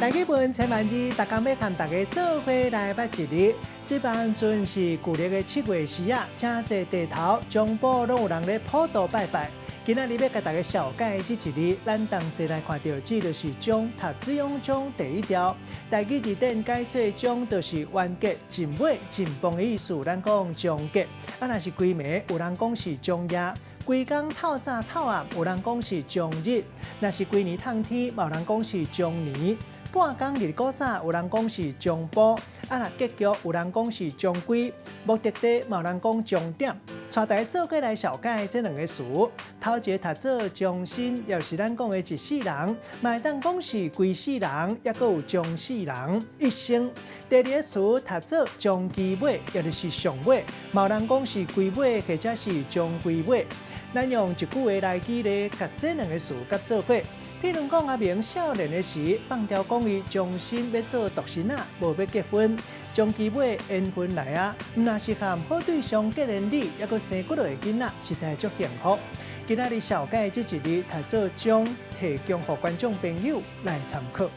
台語文千萬字，逐工欲和大家做伙來捌一字。這班陣是舊曆的7月時啊，誠濟地頭中埔攏有人咧普渡拜拜。今仔日欲共大家紹介這一字，咱同齊來看著，這就是終，讀水終第一條。台語字典解說終就是完結、盡尾、盡崩的意思。咱講終結。啊，若是規暝，有人講是終夜；規工透早透暗，有人講是終日；若是規年透天，嘛有人講是終年。半工日古早，有人講是終晡；啊，若結局，有人講是終歸；目的地，嘛有人講終點。帶大家做伙來紹介這兩个詞，頭一个讀做終身，也是咱講的一世人，嘛會當講是規世人，抑閣有終世人一生。第二个詞讀做終其尾，也就是上尾，嘛有人講是規尾，或者是終歸尾。咱用一句話來舉例，共這兩个詞佮做伙。譬如講，阿明少年的時，放牢講伊終身欲做獨身仔，無欲結婚。終其尾緣分來啊，毋但是和好對象結連理，抑閣生幾落个囡仔，實在足幸福。今仔日紹介這一字，讀做終，提供予觀眾朋友來參考。